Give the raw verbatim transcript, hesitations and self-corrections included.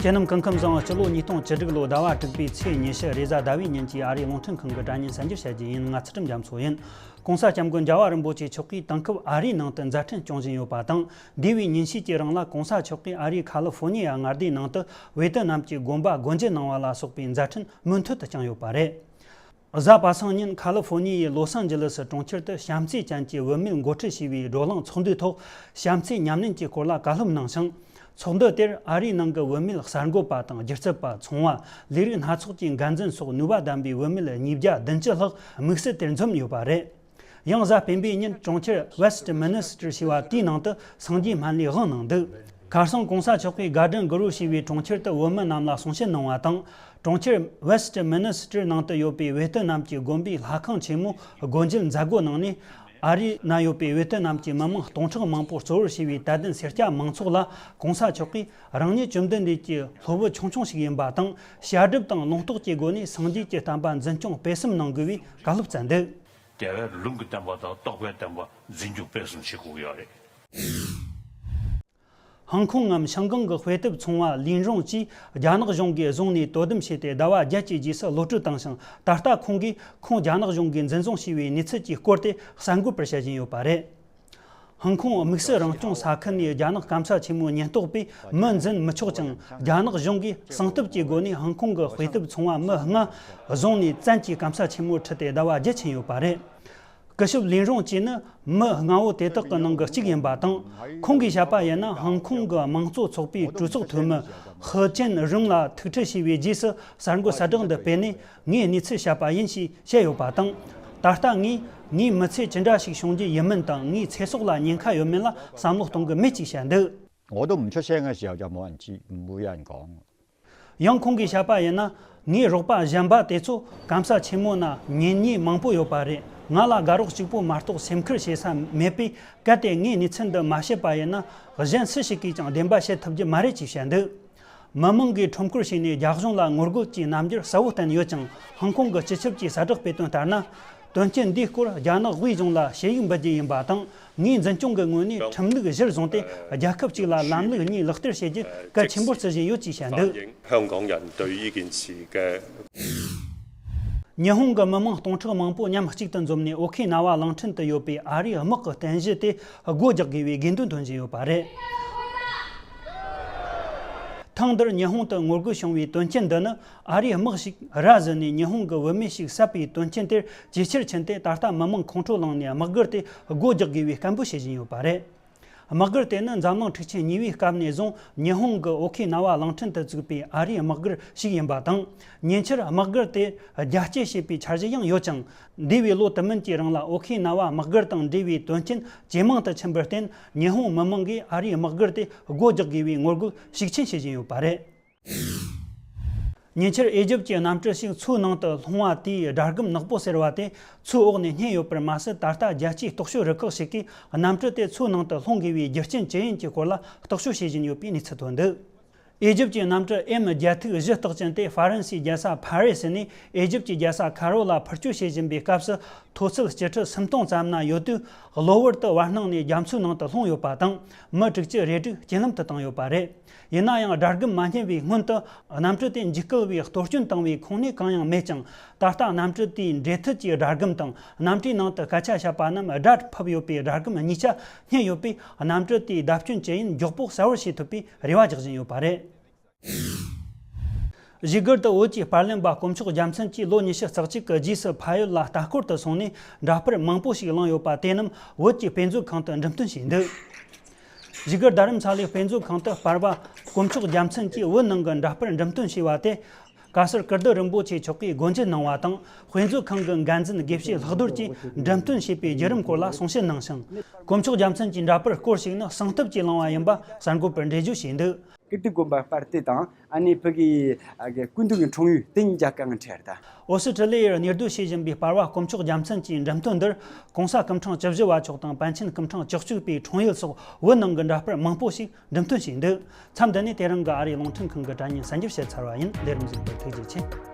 ཁྱེད་རྣམས་སྐུ་ཁམས་བཟང་། སྤྱི་ལོ་ཉིས་སྟོང་བཅུ་དྲུག་ལོ་ཟླ་བ་དྲུག་པའི་ཚེས་ཉི་ཤུ་རེས་གཟའ་ཟླ་བའི་ཉིན་གྱི་ཨ་རིའི་རླུང་འཕྲིན་ཁང་གི་དྲ་བརྙན་གསར་འགྱུར་བཤད་རྒྱུ་ཡིན། ང་ཚུལ་ཁྲིམས་རྒྱ་མཚོ་ཡིན། ྋགོང་ས་ྋསྐྱབས་མགོན་རྒྱལ་བ་རིན་པོ་ཆེ་མཆོག་གིས་དེང་སྐབས་ཨ་རིའི་ནང་དུ་མཛད་འཕྲིན་སྐྱོང་བཞིན་ཡོད་པ་དང་། འདས་པའི་ཉིན་ཤས་ཀྱི་རིང་ལ་ྋགོང་ས་མཆོག་གིས་ཨ་རིའི་ཁ་ལི་ཧྥོ་ནི་ཡ་མངའ་སྡེའི་ནང་དུ་ཝེ་ཏི་ནམ་གྱི་དགོན་པ་སྒོ་འབྱེད་གནང་བ་ལ་སོགས་པའི་མཛད་འཕྲིན་མུ་མཐུད་དུ་བསྐྱངས་ཡོད་པ་རེད། གཟའ་པ་སངས་ཉིན་ཁ་ལི་ཧྥོ་ནི་ཡའི་ལོ་སན་ཇི་ལི་སི་གྲོང་ཁྱེར་དུ་བྱམས་བརྩེ་ཅན་གྱི་བུད་མེད་འགོ་ཁྲིད་ཞེས་པའི་བགྲོ་གླེང་ཚོགས་འདུའི་ཐོག་བྱམས་བརྩེ་ཉམས་ལེན་གྱི་སྐོར་ལ་བཀའ་སློབ་གནང་ཞིང་། ཚོགས་འདུ་དེར་ཨ་རིའི་ནང་གི་བུད་མེད་གསར་འགོད་པ་དང་སྒྱུ་རྩལ་པ། ཚོང་བ། ལས་རིགས་སྣ་ཚོགས་ཀྱི་འགན་འཛིན་སོགས་ནུས་པ་ལྡན་པའི་བུད་མེད་ཉིས་བརྒྱ་བདུན་ཅུ་ལྷག་དམིགས་བསལ་དེར་འཛོམས་ཡོད་པ་རེད། ཡང་གཟའ་སྤེན་པའི་ཉིན་གྲོང་ཁྱེར་ཝེ་སི་ཊི་མི་ནི་སི་ཊར་ཞེས་པ་དེའི་ནང་དུ་སངས་རྒྱས་སྨན་བླའི་དབང་གནང་འདུག་ཁ་སང་ྋགོང་ས་མཆོག་གིས་གར་ཌེན་གུ་རུ་ཞེས་པའི་གྲོང་ཁྱེར་དུ་བོད་མི་རྣམས་ལ་གསུང་བཤད་གནང་བ་དང་། གྲོང་ཁྱེར་ཝེ་སི་ཊི་མི་ནི་སི་ཊར་ནང་དུ་ཡོད་པའི་ཝེ་ཏི་ནམ་གྱི་དགོན་པའི་ལྷ་ཁང་ཆེན་མོ་སྒོ་འབྱེད་མཛད་སྒོ་གནང་ནས། ཨ་རིའི་ནང་ཡོད་པའི་ཝེ་ཏི་ནམ་གྱི་མི་མང་སྟོང་ཕྲག་མང་པོ་གཙོ་བོར་བྱས་པའི་དད་ལྡན་སེར་སྐྱ་མང་ཚོགས་ལ་ྋགོང་ས་མཆོག་གིས་རང་ཉིད་བཅོམ་ལྡན་འདས་ཀྱི་སློབ་བུ་ཆུང་ཆུང་ཞིག་ཡིན་པ་དང་། བྱ་སྒྲུབ་དང་ལུང་རྟོགས་ཀྱི་སྒོ་ནས་སངས་རྒྱས་ཀྱི་བསྟན་པ་འཛིན་སྐྱོང་སྤེལ་གསུམ་གནང་དགོས་པའི་བཀའ་སློབ་སྩལ་འདུག་དེ་བས་ལུང་གི་བསྟན་པ་དང་རྟོགས་པའི་བསྟན་པ་འཛིན་སྐྱོང་སྤེལ་གསུམ་བྱེད་དགོས་ཡོད་རེད། ཧང་ཀོང་ངམ་ཤང་ཀང་གི་དཔེ་དེབ་ཚོང་བ་ལིན་རུང་ཅིས་རྒྱ་ནག་གཞུང་གིས་བཟུང་ནས་དོ་དམ་བྱས་ཏེ་ཟླ་བ་བརྒྱད་ཀྱི་རྗེས་སུ་གློད་བཀྲོལ་བཏང་ཞིང་། ད་ལྟ་ཁོང་གིས་ཁོང་རྒྱ་ནག་གཞུང་གིས་འཛིན་བཟུང་བྱས་པའི་གནས་ཚུལ་གྱི་སྐོར་དེ་གསར་འགོད་པར་བཤད་བཞིན་ཡོད་པ་རེད། ཧང་ཀོང་དམིགས་བསལ་རང་སྐྱོང་ས་ཁུལ་ནས་རྒྱ་ནག་སྐམ་ས་ཆེན་མོའི་ཉེན་རྟོག་པས་མི་འཛིན་མི་ཆོག་ཅིང་། རྒྱ་ནག་གཞུང་གིས་གསང་སྟབས་ཀྱི་སྒོ་ནས་ཧང་ཀོང་གི་དཔེ་དེབ་ཚོང་བ་མི་ལྔ་བཟུང་ནས་བཙན་གྱིས་སྐམ་ས་ཆེན་མོར་ཁྲིད་དེ་ཟླ་བ་བརྒྱད་ཕྱིན་ཡོད་པ་རེད། སྐུ་ཞབས་ལིན་རུང་ཅི་ནི་མི་ལྔ་བོ་དེ་དག་གི་ནང་གི་གཅིག་ཡིན་པ་དང་། ཁོང་གིས་བཤད་པ་ཡིན་ན། ཧང་ཀོང་གི་དམངས་གཙོ་ཚོགས་པའི་གྲོས་ཚོགས་འཐུས་མི་ཧི་ཅན་རུང་ལ་ཐུག་འཕྲད་བྱས་པའི་རྗེས་སུ་གསར་འགོད་གསལ་བསྒྲགས་འདི་སྤེལ་ནས། ངས་གནས་ཚུལ་བཤད་པ་ཡིན་ཞེས་བཤད་ཡོད་པ་དང་། ད་ལྟ་ངས་ངའི་མི་ཚེ་ཅི་འདྲ་ཞིག་བྱུང་རྒྱུ་ཡིན་མིན་དང་ངའི་ཚེ་སྲོག་ལ་ཉེན་ཁ་ཡོད་མིན་ལ་བསམ་བློ་གཏོང་གི་མེད་ཅེས་བཤད་འདུག 我都唔出聲嘅時候就冇人知，冇人講。 ཡང་ཁོང་གིས་བཤད་པ་ཡིན་ན། ངའི་རོགས་པ་གཞན་པ་དེ་ཚོ་སྐམ་ས་ཆེན་མོ་ན་གཉེན་ཉེ་མང་པོ་ཡོད་པ་རེད། ང་ལ་དགའ་རོགས་གཅིག་པོ་མ་གཏོགས་སེམས་ཁུར་བྱེད་ས་མེད་པས། གལ་ཏེ་ངས་གནས་ཚུལ་འདི་མ་བཤད་པ་ཡིན་ན། གཞན་སུ་ཞིག་གིས་ཀྱང་བདེན་པ་བཤད་ཐུབ་རྒྱུ་མ་རེད་ཅེས་བཤད་འདུག་མི་མང་གིས་ཁྲོམ་སྐོར་བྱས་ནས་རྒྱ་གཞུང་ལ་ངོ་རྒོལ་གྱི་རྣམ་འགྱུར་གསལ་བོ་བསྟན་ཡོད་ཅིང་། ཧང་ཀོང་གི་སྤྱི་ཁྱབ་ཀྱིས་གསལ་བསྒྲགས་སྤེལ་དོན་ལྟར་ན། དོན་རྐྱེན་འདིའི་སྐོར་རྒྱ་ནག་དབུས་གཞུང་ལ་ཞུ་ཡིག་འབུལ་རྒྱུ་ཡིན་པ་དང་། ངས་འཛིན་སྐྱོང་གི་ངོས་ནས་ཁྲིམས་ལུགས་གཞིར་བཟུང་སྟེ། རྒྱལ་ཁབ་གཅིག་ལ་ལམ་ལུགས་གཉིས་ལག་བསྟར་བྱེད་རྒྱུ་གལ་ཆེན་པོར་བརྩི་བཞིན་ཡོད་ཅེས་བཤད་འདུག 香港人对呢件事嘅 ཉི་ཧོང་གི་མི་མང་སྟོང་ཕྲག་མང་པོ་མཉམ་གཅིག་ཏུ་འཛོམས་ནས། ཨོ་ཁེ་ན་ཝ་གླིང་ཕྲན་དུ་ཡོད་པའི་ཨ་རིའི་དམག་གི་རྟེན་གཞི་དེ་སྒོ་རྒྱག་དགོས་པའི་དགོས་འདུན་འདོན་བཞིན་ཡོད་པ་རེད། ཐེངས་འདིར་ཉི་ཧོང་དུ་ངོ་རྒོལ་བྱུང་བའི་དོན་རྐྱེན་འདི་ནི། ཨ་རིའི་དམག་ཞིག་ར་བཟི་ནས་ཉི་ཧོང་གི་བུད་མེད་ཞིག་བསད་པའི་དོན་རྐྱེན་དེར་ཇེ་ཆེར་ཕྱིན་ཏེ། ད་ལྟ་མི་མང་ཁོང་ཁྲོ་ལངས་ནས་དམག་སྒར་དེ་སྒོ་རྒྱག་དགོས་པའི་སྐད་འབོད་བྱེད་བཞིན་ཡོད་པ་རེད། དམག་སྒར་དེ་ནི་འཛམ་གླིང་འཁྲུག་ཆེན་གཉིས་པའི་སྐབས་ནས་བཟུང་ཉི་ཧོང་གི་ཨོ་ཁེ་ན་ཝ་གླིང་ཕྲན་དུ་བཙུགས་པའི་ཨ་རིའི་དམག་སྒར་ཞིག་ཡིན་པ་དང་། ཉེ་ཆར་དམག་སྒར་དེ་རྒྱ་སྐྱེད་བྱེད་པའི་འཆར་གཞི་ཡང་ཡོད་ཅིང་། འདས་པའི་ལོ་དུ་མིན་གྱི་རིང་ལ་ཨོ་ཁེ་ན་ཝ་དམག་སྒར་དང་འབྲེལ་བའི་དོན་རྐྱེན་ཇེ་མང་དུ་ཕྱིན་པར་བརྟེན། ཉི་ཧོང་མི་མང་གིས་ཨ་རིའི་དམག་སྒར་དེ་སྒོ་རྒྱག་དགོས་པའི་ངོ་རྒོལ་ཤུགས་ཆེན་བྱེད་བཞིན་ཡོད་པ་རེད། ཉེ་ཆར་ཨེ་ཇིབ་ཀྱི་གནམ་གྲུ་ཞིག་མཚོའི་ནང་དུ་ལྷུང་བ་དེས་སྒྲ་སྒམ་ནག་པོ་ཟེར་བ་དེ་མཚོའི་འོག་ནས་རྙེད་ཡོད་པར་མ་ཟད། ད་ལྟ་རྒྱལ་སྤྱིའི་རྟོག་དཔྱོད་རུ་ཁག་ཞིག་གིས་གནམ་གྲུ་དེ་མཚོའི་ནང་དུ་ལྷུང་དགོས་པའི་རྒྱུ་རྐྱེན་ཅི་ཡིན་གྱི་སྐོར་ལ་རྟོག་དཔྱོད་བྱེད་བཞིན་ཡོད་པའི་གནས་ཚུལ་ཐོན་འདུག་ཨེ་ཇིབ་ཀྱི་གནམ་གྲུ་ཨེམ་བརྒྱད་ཐིག་བཞི་རྟགས་ཅན་དེ་ཧྥ་རན་སིའི་རྒྱལ་ས་ཕ་རི་སི་ནས་ཨེ་ཇིབ་ཀྱི་རྒྱལ་ས་ཁ་རོ་ལ་འཕུར་སྐྱོད་བྱེད་བཞིན་པའི་སྐབས་སུ། མཐོ་ཚད་སྤྱི་ཁྲི་སུམ་སྟོང་ཙམ་ན་ཡོད་དུས། གློ་བུར་དུ་བར་སྣང་ནས་རྒྱ་མཚོའི་ནང་དུ་ལྷུང་ཡོད་པ་དང་། མི་དྲུག་ཅུ་རེ་དྲུག་རྐྱེན་ལམ་དུ་བཏང་ཡོད་པ་རེད། ཡིན་ན་ཡང་། སྒྲ་སྒམ་མ་རྙེད་པའི་སྔོན་དུ། གནམ་གྲུ་དེ་འཇིགས་སྐུལ་བས་གཏོར་སྐྱོན་བཏང་བའི་ཁུངས་སྣེ་གང་ཡང་མེད་ཅིང་། ད་ལྟ་གནམ་གྲུ་དེའི་འབྲེལ་མཐུད་ཀྱི་སྒྲ་སྒམ་དང་། གནམ་གྲུའི་ནང་དུ་སྐད་ཆ་བཤད་པ་རྣམས་སྒྲ་ཕབ་ཡོད་པའི་སྒྲ་སྒམ་གཉིས་ཆ་རྙེད་ཡོད་པས། གནམ་གྲུ་དེའི་བརྡབ་སྐྱོན་ཇི་ཡིན་མགྱོགས་པོ་གསལ་བོར་བྱེད་ཐུབ་པའི་རེ་བ་རྒྱག་བཞིན་ཡོད་པ་རེད། བཞུགས་སྒར་དུ་བོད་ཀྱི་པར་ལེན་པ་དཀོན་མཆོག་རྒྱལ་མཚན་གྱིས་ལོ་ཉི་ཤུ་རྩ་གཅིག་གི་རྗེས་སུ་ཕ་ཡུལ་ལ་ལྟ་སྐོར་དུ་སོང་ནས་འདྲ་པར་མང་པོ་ཞིག་བླངས་ཡོད་པ་དེ་རྣམས་བོད་ཀྱི་དཔེ་མཛོད་ཁང་དུ་འགྲེམས་སྟོན་བྱས་འདུག་བཞུགས་སྒར་རྡ་རམ་ས་ལའི་དཔེ་མཛོད་ཁང་དུ་པར་པ་དཀོན་མཆོག་རྒྱལ་མཚན་གྱིས་བོད་ནང་གི་འདྲ་པར་འགྲེམས་སྟོན་བྱས་པ་དེ། བཀའ་ཟུར་ཀིརྟི་རིན་པོ་ཆེ་མཆོག་གིས་སྒོ་འབྱེད་གནང་བ་དང་། དཔེ་མཛོད་ཁང་གི་འགན་འཛིན་དགེ་བཤེས་ལྷག་རྡོར་གྱིས་འགྲེམས་སྟོན་བྱས་པའི་བརྒྱུད་རིམ་སྐོར་ལ་གསུང་བཤད་གནང་ཞིང་། དཀོན་མཆོག་རྒྱལ་མཚན་གྱི་འདྲ་པར་སྐོར་ཞིག་ནི་གསང་སྟབས་ཀྱིས་བླངས་པ་ཡིན་པ་གསར་འགོད་པར་འགྲེལ་བརྗོད་བྱས་འདུག་ཀིརྟི་དགོན་པ་སྤར་ཏི་དང་ཨ་ནི་ཕ་གི་ཨ་གི་ཀུན་འདུས་ཀྱི་འཁྲུངས་ཡུལ་དེ་གཉིས་ཀ་གང་འཕྲད་ད། ཨོ་སི་ཁྲི་ལི་ཡར་གཉེར་སྡོད་བྱེད་བཞིན་པའི་པར་པ་དཀོན་མཆོག་རྒྱལ་མཚན་གྱི་འགྲེམས་སྟོན་འདིར་༸གོང་ས་སྐུ་ཕྲེང་བཅུ་བཞི་པ་མཆོག་དང་པཎ་ཆེན་སྐུ་ཕྲེང་བཅུ་གཅིག་པའི་འཁྲུངས་ཡུལ་སོགས་བོད་ནང་གི་འདྲ་པར་མང་པོ་ཞིག་འགྲེམས་སྟོན་བྱས་འདུག་མཚམས་འདི་ནས་དེ་རིང་གི་ཨ་རིའི་རླུང་འཕྲིན་ཁང་གི་དྲ་བརྙན་གསར་འགྱུར་བཤད་ཚར་བ་ཡིན། ལས་རིམ་གཟིགས་པར་ཐུགས་རྗེ་ཆེ།